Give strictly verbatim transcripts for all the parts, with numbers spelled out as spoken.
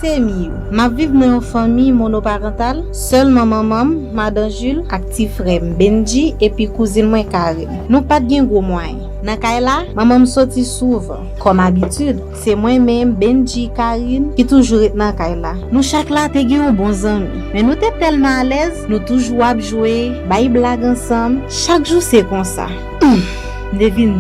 Fanmi yo. M ap viv nan yon fanmi monoparantal, sèlman manman m, madan Jules, ak ti frè m, Benji, epi kouzin mwen, Karen. Nou pa t gen gwo mwayen. Nan kay la, manman m soti souvan. Kòm abitid, se mwen menm, Benji, Karen, ki toujou ret nan kay la. Nou chak la te gen yon bon zanmi, men nou te tèlman alèz, nou toujou ap jwe, bay blag ansanm, chak jou se konsa. Humm, m te vin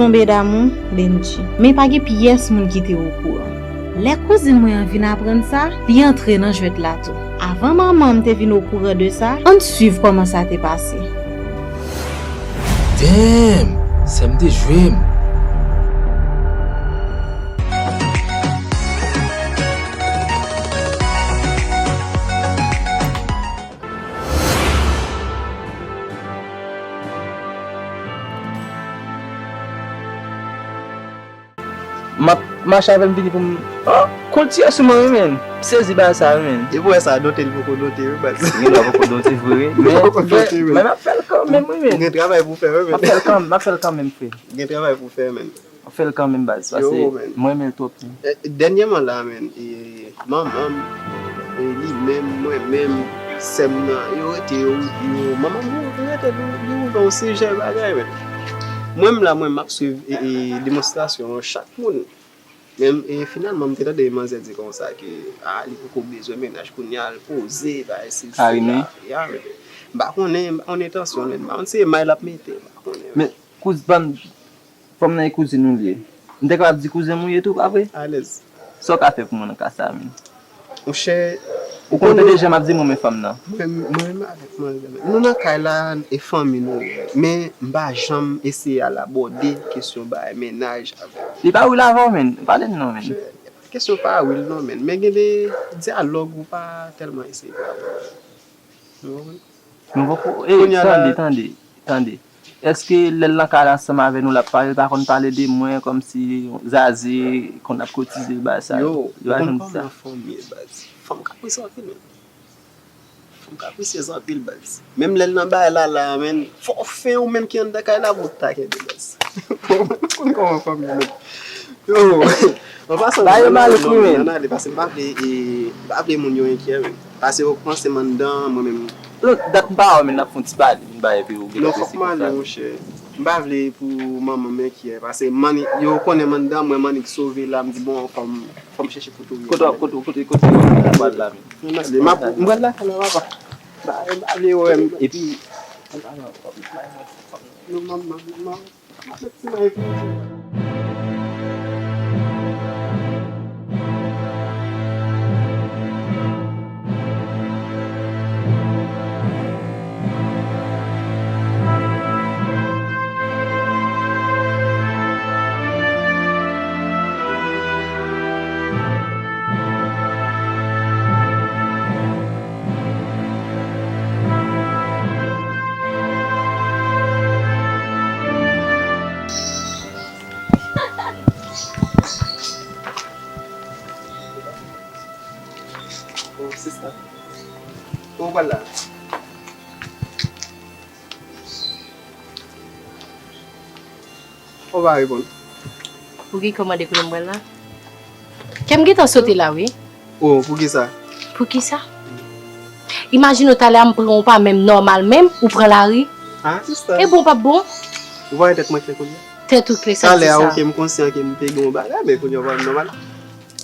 tonbe damou Benji, men pa gen pyès moun ki te okouran. Lè kouzin mwen an vin aprann sa, li antre nan jwèt la tou. Avan manman m te vin okouran de sa, ann swiv kòman sa te pase. Damn! Sè m te jwe m. M ap mache avè l, m vini pou m. Oh, konn ti yè sou mwen, wi, men. M sezi bagay sa, wi, men. E pou wè sa, dote, li poko dote, wi, baz. Gen lè poko dote, vre, wi. Men, poko dote, wi, men m ap fè l kanmenm, wi, men. Ou gen travay pou fè, wi, men. M ap fè l kanmenm, m ap fè l kanmenm, frè. Gen travay pou fè, men. M ap fè l kanmenm, baz, paske mwen renmen l twòp tou. Eh, dènyèman la, men, eh, manman m, eh, li menm, mwen menm, sè m nan, yo rete, yo, yo, manman m, yo rete, li, li ouvè yon sijè bagay, men. Mwen menm la, mwen, m ap swiv, eh, eh, demonstrasyon chak moun. Men, eh, finalman, m te tande manzè di konsa ke, ah, li poko bezwen mennaj kounye a, l poze, bagay, sesi, sela. Ya, men. M pa konnen, m pa konnen entansyon l, men. M pa konn si se may l ap mete, m pa konnen, men. Men, kouz-, bann Fanm nan e kouzin ou li ye. M te kapab di kouzen m ou ye tou, pa vre? Alèz. Sa w ka fè pou mwen nan ka sa a, menm? Monchè, ou konn P D G m ap di mwen, men fanm nan. Mwen, mwen menm avèk manzè, men nou nan kay la, e fanmi nou ye. Men m pa janm eseye al abòde kesyon bay mennaj avè l. Li pa real avè w, menm. Pale m non, menm. Monchè, kesyon pa real non, menm. Men gen de dyalòg ou pa tèlman eseye travay. Ou konprann? Nou poko, eh, tande, tande, tande. Èske lè l nan kay la ansanm avè nou, l ap pale, l pa konn pale de mwen kòmsi Zaze konn ap kotize l, bagay sa yo? Yo, ou konn kòman fanm ye, baz. Fanm kaprisyèz anpil, menm. Fanm kaprisyèz anpil, baz. Menm lè l nan bagay la, la, menm, fò w fè ou menm ki anndan kay la pou w ta kenbe, baz. Ou konn kòman fanm ye, menm. Yo, an pasan, ba yo malouk, wi, menm. Ann ale, paske m pa vle, e, m pa vle moun yo enkyè, menm. Pase yo panse m anndan, mwen menm. Donk, dat m pa wè w, men n ap fè yon ti pale, m bay epi ou gen. Non, fòk m ale, monchè. M pa vle pou manman m enkyè, pase m annik, yo konnen m anndan, mwen m annik sove la, m di, bon, fò m, fò m chèche kote w ye. Kote w ap, kote, kote, kote w pral la, men? M ale, m ap, m pral lakay la, papa. M pa, m pa vle wè m. Epi, non, manman, manman. Oh, sista. Kote w pral la? Ou pa reponn. Ou gen kòmande kote m pral la? Kè m gentan sote la, wi. Oh, poukisa? Poukisa? Imajine w talè a m pran w pa menm nòmal menm, ou pran lari. Ah, sista. E bon, p ap bon? Ou pa wè tèt mwen klè kounye a? Tèt ou klè, sa di sa. Talè a, oke, m konsyan ke m te gen yon bagay, men kounye a w pa menm nòmal.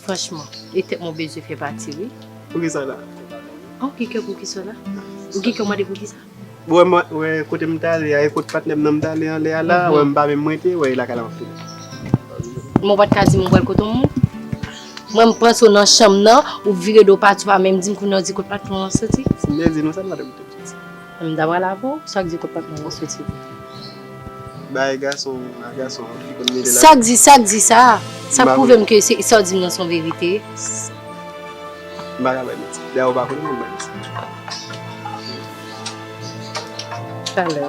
Franchman, e tèt mwen bezwen fè pati, wi. Poukisa la? Ah, ou gen kè poukisa la? Ou gen kè mande poukisa? Wè, wè, kote m t ale a, e kot patnè m nan m t ale anlè a la, wè, m pa menm mwen te, wè, e lakay la m ap tounen. Men w pa t ka di m ou pral kote yon moun? Mwen, m panse w nan chanm nan, ou vire do pati, w pa menm di m, kounye a w di kot patnè w lan soti? Si m te di nou sa, m pa t ap di. M ta pral avè w, sa k di kot patnè w lan soti? Bay gason a gason, fi konn mete la. Sa k di, sa k di sa? Sa pwouve m ke se, sa w di m nan se yon verite. M pa ka bay manti. Dayè, ou pa konnen mwen bay manti. Talè.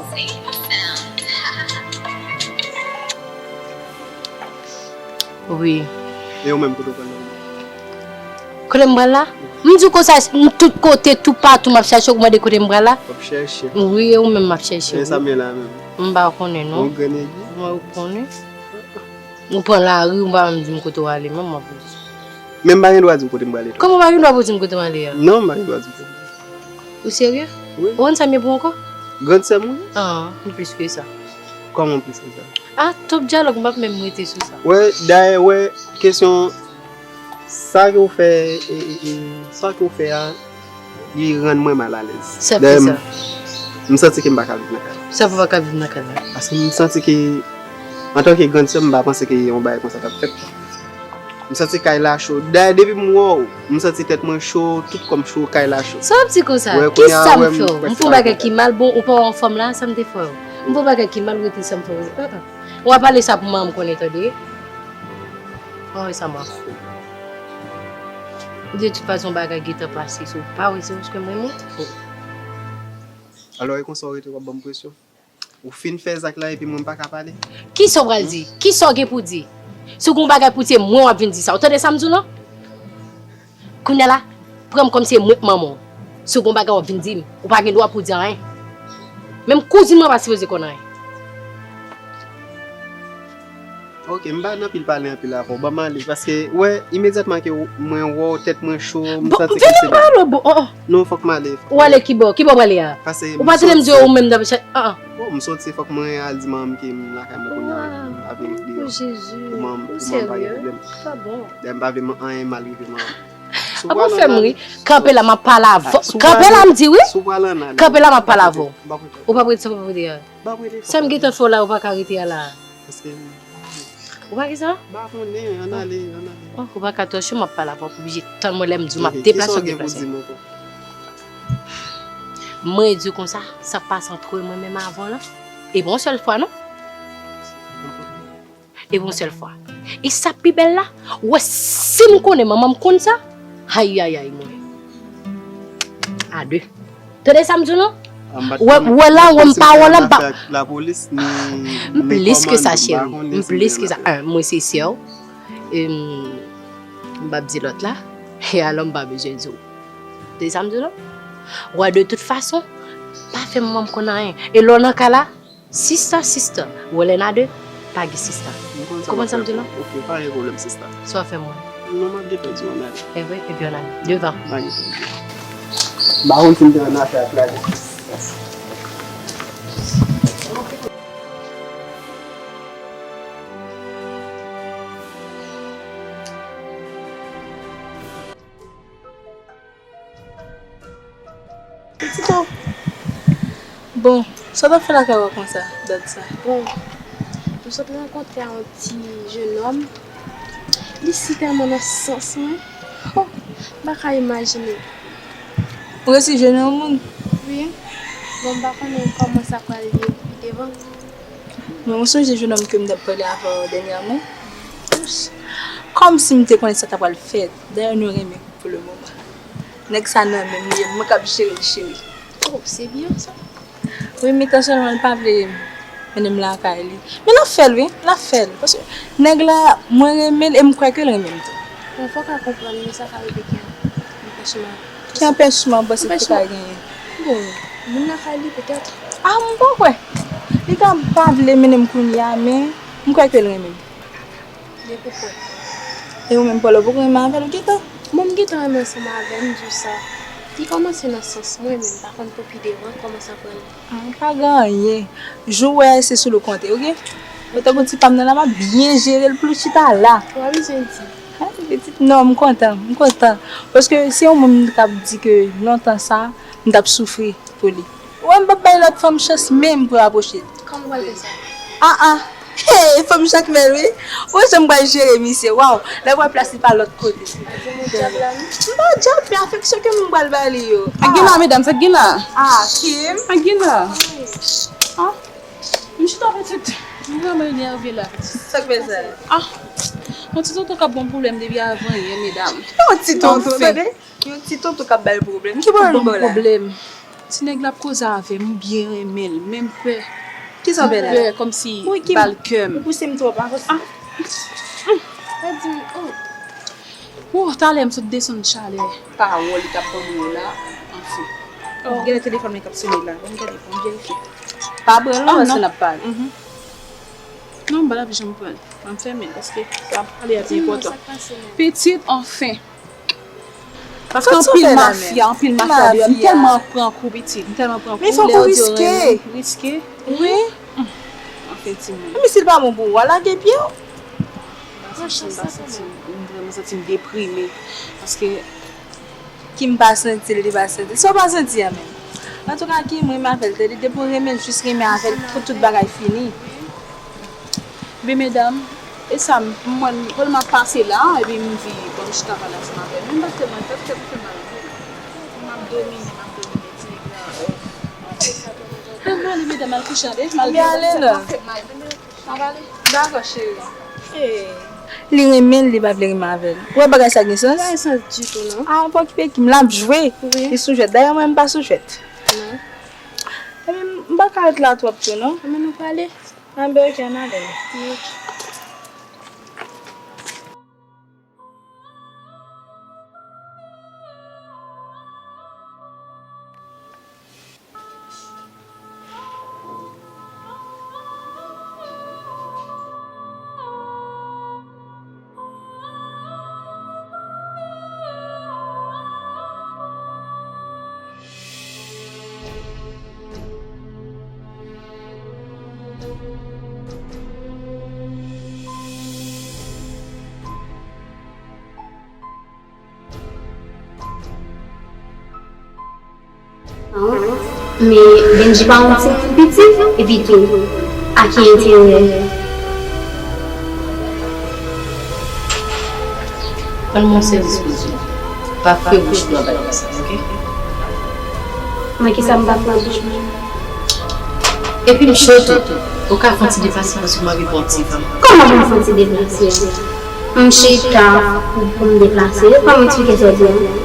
Wi. E ou menm, kote w pral la? Kote m pral la? M di w konsa, m tout kote, toupatou, m ap chèche w, ou mande kote m pral la? W ap chèche? Wi, e ou menm m ap chèche, wi. E sa m ye la menm? M pa konnen, non. Yon grenn egliz? Mwen, ou konnen. Ou pran lari, ou pa menm di m kote w ale, menm w ap di. Men m pa gen dwa di w kote m prale tou. Kòman w pa gen dwa pou di m kote m ale a? Non, m pa gen dwa di w kote m prale. Ou serye? Wi. Ou konn sa m ye pou ankò? Grann sè m, wi. Ah, m plis ke sa. Kòman w plis ke sa? Ah, twòp dyalòg, m p ap menm rete sou sa. Wè, dayè, wè, kesyon sa ke w fè, e, e, e, sa ke w fè a, li rann mwen malalèz. Sa fè sa. M santi ke m pa ka viv nan kay la. Sa pou pa ka viv nan kay la. Paske m santi ke, antanke grann sè, m pa panse ke yon bagay konsa t ap fèt. M santi kay la cho. Dayè, depi m wè w, m santi tèt mwen cho, tout kò m cho, kay la cho. Sa w ap di konsa? Wè, Ki kounye a, sa m wè, m fè w? prèske M fè yon pa bagay gen ki mal, bon, ou pa wè anfòm la, sa m te fè w? M fè yon bagay ki mal, ou rete sa m fè w. Ah, ah. Ou ap pale sa pou manman m konnen, tande? Ou wè sa m ap fè w. De tout fason, bagay gentan pase, so pa wè se paske m renmen w. Alò, e konsa w rete w ap ban m presyon? Ou fin fè zak la epi mwen m pa ka pale? Kisa w pral di? Kisa w gen pou di? Si w gen yon bagay pou di, se mwen w ap vin di sa. Ou tande sa m di w lan? Kounye a la, pran m kòm se mwen k manman w. Si w gen yon bagay w ap vin di m, ou pa gen dwa pou w di anyen. Menm kouzin mwen pa sipoze konn anyen. Ok, m pa nan pil pale anpil avè w. Ban m ale, paske, wè, imedyatman ke w- mwen wè w, tèt mwen cho, m Bon, santi vini ke se m pale w, bon, oh, oh. Non, fòk m ale. Fòk Ou ale kibò? Kibò w prale a? Pase Ou pa tande m di w ou menm dapre chak. Ah, ah. Bon, m soti, fòk mwen al di manman m ke m lakay mwen kounye a, m pa vin deyò. Oh, Jezi. Pou manman, pou Ou manman pa gen serye? Pwoblèm. Pa bon. Dayè, m pa vle man- anyen mal rive manman. Si w Ah bon, pral fè m ann ri. ale, Kanpe la, m ap pale avè Ah, w. si w Kanpe pral la, ann- m di wi. Si w pral ann ale, Kanpe la, m ap pale m avè w. pa prete. M pa prete. Ou pa prete sa, ou pa prete a. M pa prete. Sa m gentan fè w la, ou pa ka rete a la. Paske Ou pa gen sa? M pa konnen, ann ale, ann ale. Oh, ou pa ka twò cho, m ap pale avè w, ou oblije tann mwen lè m di w m ap Ok, deplase, kisa w w gen pou deplase. Di m ankò? Mwen di w konsa, sa k pase antre mwen menm avè w lan. E pa yon sèl fwa, non? E pa yon sèl fwa. E sa k pi bèl la, ou wè si m konnen manman m konn sa, ayayay mwen. A de. Tande sa m di w non? Wè, wè la, wè m pa wè la, m pa. Lapolis, ni. M plis ke sa, cheri. M plis ke sa. Mwen se sè w. M p ap di lòt la. E alò, m pa bezwen di w. Tande sa m di w non? Wè, de tout fason, pa fè manman m konn anyen. E lè w nan kay la, sista, sista. Wè lè n a de, pa gen sista. Konprann sa m di w lan? Ok, pa gen pwoblèm, sista. Sa w ap fè mwen? Non, m ap gentan di w ann ale. Evre, epi ann ale. Devan. Pa gen pwoblèm. M pa konn si m te ann afè ak Clarisse. Tito. Bon, sa w t ap fè lakay ou a konsa, dat sa? Bon, m sot rankontre a yon ti jennonm. Li si tèlman nan sans mwen. Oh, m pa ka imajine. Ou resi jwenn yon moun? Wi. Bon, m pa konnen kòman sa pral ye pi devan. Men ou sonje jennonm ke m t ap pale avè w dènyèman? Kòmsi m te konnen sa ta pral fèt. Dayè, nou renmen pou le moman. Nèg sa nan men m li ye, mwen k ap jere l, cheri. Oh, se byen sa. Wi, men tan sèlman li pa vle mennen m lakay li. Men l ap fè l, wi, l ap fè l. Paske nèg la, mwen renmen l e m kwè ke l renmen m tou. Bon, fò w ka konprann, men sa ka rive gen anpèchman. Ki anpèchman w panse ki te ka genyen? Bon, moun lakay li petèt. Ah, m pa kwè. Li ka pa vle mennen m kounye a, men m kwè ke l renmen m. Depi kwè. E ou menm, Paul, ou poko renmen avè l, ou gentan? Bon, m gentan renmen ansanm avè l, m di w sa. Li kòmanse nan sans mwen, men m pa konn pou pi devan kòman sa pral. Ah, pa gen anyen. Jou w wè se sou l ou konte, oke? Mwen tankou ti pa m nan la, m ap byen jere l pou l chita la. Ou pa bezwen di. Ah, pitit, non, m kontan, m kontan. Paske se yon moun m t ap di ke lontan sa, m t ap soufri pou li. Ou wè m p ap bay lòt fanm chans menm pou rapwoche l. Kòman w pral fè sa? Ah, ah. Hey, fanm Jakmèl, wi. Ou wè jan m pral jere misye, waw. Lè w wè plas li pa lòt kote. Ou pa di mwen djab la, non? M pa djab, men afeksyon ke m pral ba li yo. Sa k gen la, medam, sa k gen la? Ah, Kim. Sa k gen la? Ah, m chita pitit. M vrèman enève la, pitit. Sa k fè sa? Ah, yon ti tonton k ap ban m pwoblèm depi avanyè, medam. Yon ti tonton, tande? Yon ti tonton k ap ba l pwoblèm. Ki pwoblèm li ba w la? Pwoblèm. Ti nèg la ap koze avè m, m byen renmen l, men m pè. Kisa w pè la? M pè, kòmsi bal kè m. Ou pouse m twòp, avanse. Ah. Pa di m, oh. Oh, talè m sot desann chalè. Pawòl li t ap ban m yo la, anfen. Oh. Genlè telefòn mwen k ap sone la, ban m gade, ban m verifye. Pa pran l non, paske n ap pale. Non, m pa t ap janm pran l. Ann fèmen l, paske sa pale a pi enpòtan. Pitit, anfen. Paske anpil mafya, anpil mafya deyò. M tèlman pran kou, pitit. M tèlman pran kou. Lè yo di yo renmen m, riske. Wi. Anfen, timoun. Menm si l pa bon pou ou, a lage pye w. M pa santi m, m vrèman santi m deprime. Paske Kim pa santi l, li pa santi l. Sa w pa santi a menm? Antouka, Kim, renmen avè l, tande, depi w renmen l, jis renmen avè l, pou tout bagay fini. Ebyen, medam, e sa, m, mwen, mwen, m ap pase la, epi m di, bon, m chita pale ansanm avè l. Men m pa tèlman, tèt, tèt fè mal vre. M ap domine, m ap domine, ti nèg la, oh. Ann ale, medam, al kouche, tande, m al ale la. Ann ale. Dakò, cheri. Li renmen l, li pa vle renmen avè l. Ou wè bagay sa gen sans? Li pa gen sans ditou, non. Ah, pa okipe Kim, l ap jwe. Wi. Li sou jwèt. Dayè, mwen, m pa sou jwèt. Non. Ebyen, m pa ka ret la twòp tou, non. Ebyen, nou prale. Anben, ok, ann ale. Wi, ok. Men Bendji pa yon timoun piti, epi tou, a ki enterè? Ban m yon sèvis pou di w. Pa fre bouch nou anba deplase, oke? Mwen, kisa m pa fre bouch mwen? Epi m cho tou. Ou ka fè yon ti deplase paske m anvi pran yon ti van. Kòman pou m fè yon ti deplase? M chita pou, pou m deplase. Ban m eksplike sa w di a.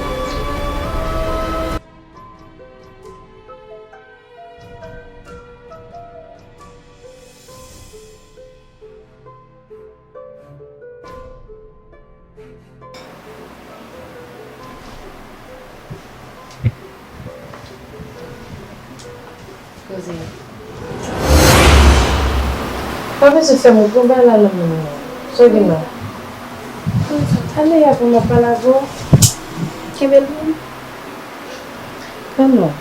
Kouzin. Pa bezwen fè m wont, pran bagay la nan men mwen. Sa w gen la? Ale, apre m ap pale avè w. Kenbe l pou mwen. Non, non.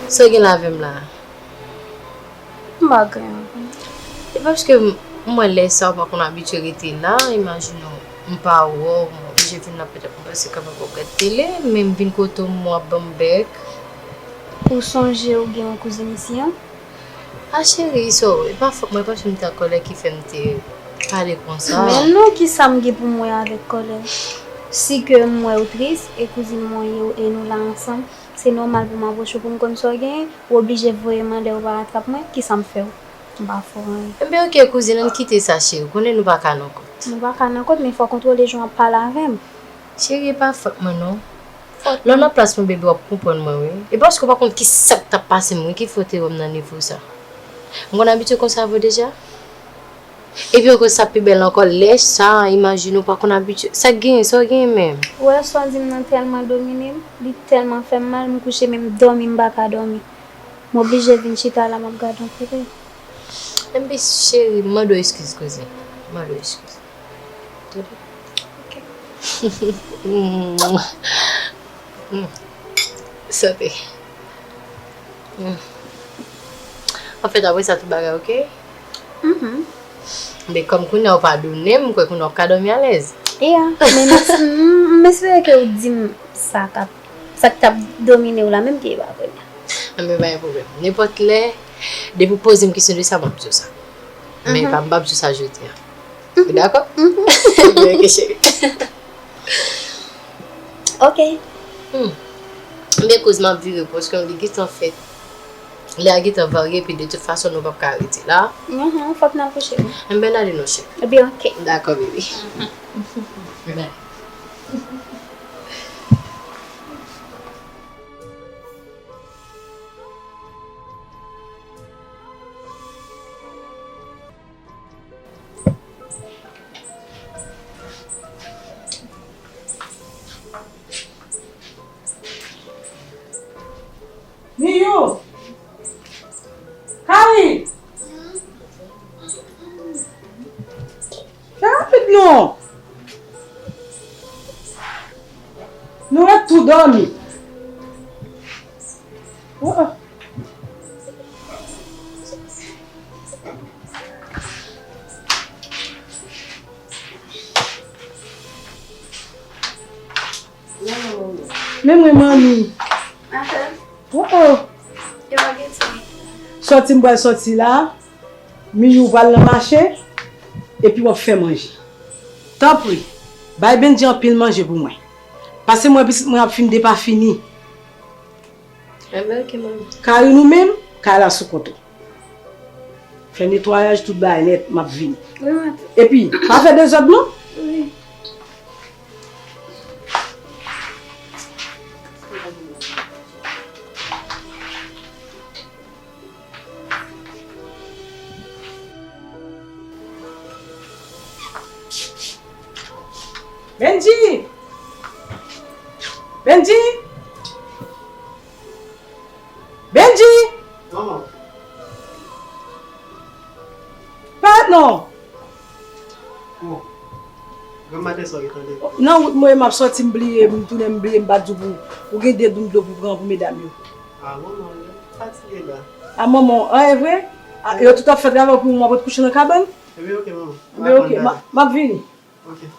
Sa w gen la avè m la? M pa gen anyen. E paske m, m wè lè sa w pa konn abitye rete la, imajine w, m pa wè w, m oblije vin la petèt m panse kapab w ap gad tele, men m vin kote w, m wè w ap ban m bèk. Ou sonje ou gen yon kouzin isi an? A cheri, so, e pa fòt mwen, paske m te an kòlè ki fè m te pale konsa. Men non, kisa m gen pou m wè avèk kòlè? Si ke m wè w tris, e kouzin mwen w ye, e nou la ansanm, se nòmal pou m apwoche w pou m konn sa w genyen, ou oblije voye m anlè, ou pa atrap mwen, kisa m fè w? M pa fè w anyen. Enben, oke, kouzin, ann kite sa, cheri, ou konnen nou pa ka nan kont. Nou pa ka nan kont, men fò w kontwole jan w ap pale avè m. Cheri, e pa fòt mwen, non. Lè w nan plas mwen, baby, w ap konprann mwen, wi. E paske w pa konn ki sa k t ap pase m, wi, ki fè w te wè m nan nivo sa. M konn abitye konsa avè w deja. Epi ankò, sa pi bèl ankò, lè sa, imajine w pa konn abitye. Sa k genyen, sa w genyen menm? Ou wè, sa w di m nan tèlman domine m, li tèlman fè m mal, m kouche, menm dòmi, m pa ka dòmi. M oblije vin chita la, m ap gade yon kote. Enben, cheri, m mande w eskiz, kouzin. M mande w eskiz. Tande? Ok. Mm. Sante. Mm. Anfèt, apre sa, tout bagay oke? Mhm. Men kòm kounye a ou padone m, m kwè kounye a w ka dòmi alèz. Ya, men m, m, m espere ke ou di m sa k ap, sa k t ap domine w la, menm ke e pa vre. Enben, pa gen pwoblèm. Nenpòt lè, depi w poze m kesyon de sa, m ap di w sa. Men pa, m p ap di w sa jodi a. Ou dakò? Ebyen, oke, cheri. Ok. Hmm. Ebyen, kouz m ap vire, paske li gentan fèt. Lè a gentan varye, epi de tout fason, nou p ap ka rete la. Mhm, fòk n al kouche, wi. Enben, n ale non, cheri. Ebyen, oke. Dakò, baby. Bye. Miyou! Nou ret tou dòmi. Oh, oh. Men mwen, manmi. Oh, oh. Sòti m pral sòti la. Miyou pral nan mache, epi w ap fè manje. Tanpri, bay Bendji anpil manje pou mwen. Pase mwen, pitit mwen ap fin depafini. Enben, oke, manmi. Kay nou menm, kay la sou kont ou. Fè netwayaj, tout bagay nèt, m ap vini. Wi, matant. Epi, pa fè dezòd, non? Wi. Bendji! Bendji! Bendji! Manman. Parèt non! Oh. Granm maten sa w ye tande? Nan wout mwen, m ap sòti, m bliye, m tounen, m bliye, m pa di w pou ou gen de doum dlo pou pran pou medam yo. Ah, manman, m fatige la. Ah, manman, an e vre? Ah, yo tout ap fè travay pou mwen, mwen pou kouche nan kabann? Ebyen, oke, manman. Ebyen, oke, m ap vini. Oke.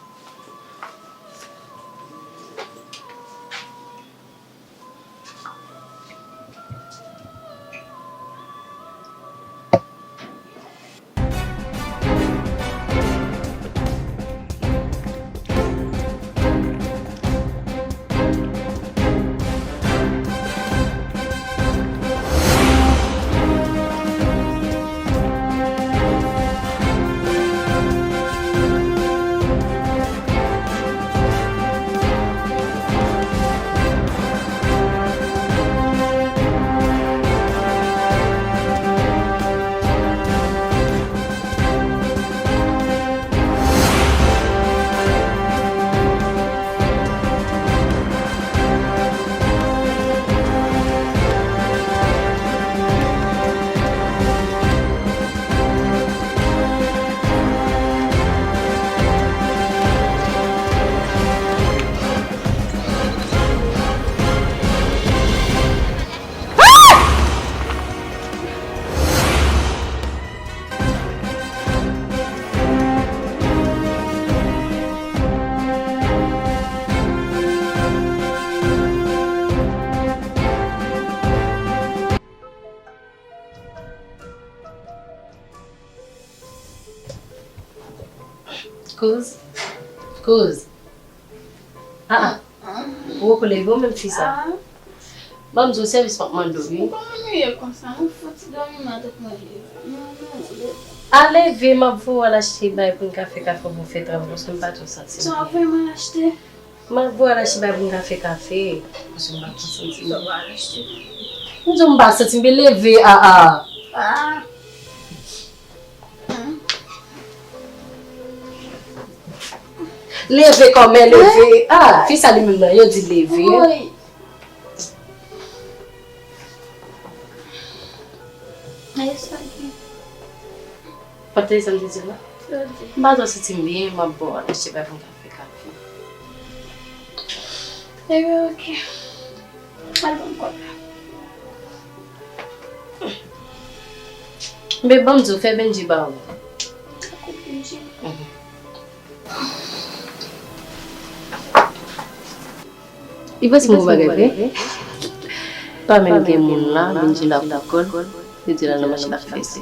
Kouz, kouz. Ah, ah. Ou poko leve w menm fi sa? Ah. Ban m di w sèvis m ap mande w, wi. Ou kòman nou ye konsa? Nou fouti dòmi matant mwen leve. Non, non, leve. A leve, m ap voye w al achte bay pou n ka fè kafe pou w fè travay, paske m pa twò santi m byen. Sa w ap voye m al achte? M ap voye w al achte bay pou n ka fè kafe, paske m pa twò santi m byen. Sa w al achte? M di w m pa santi m byen, leve, ah, ah. Ah. Leve kòmè, leve. Ah, fi sa li menm nan, yo di leve. Woy. Ayo sa gen. Pate sa m te di la? Sa w di? M pa twò santi m byen, m ap ba w al achte bay pou m ka fè kafe. Ebyen, oke. Al ban m kòb la. Men ban m di w, fè Bendji ba ou. Dakò, Bendji. Mhm. Li panse m gon bagay vre? Pa menm gen moun la, Bendji la pou kò l, yo di l al nan mache l ap fese.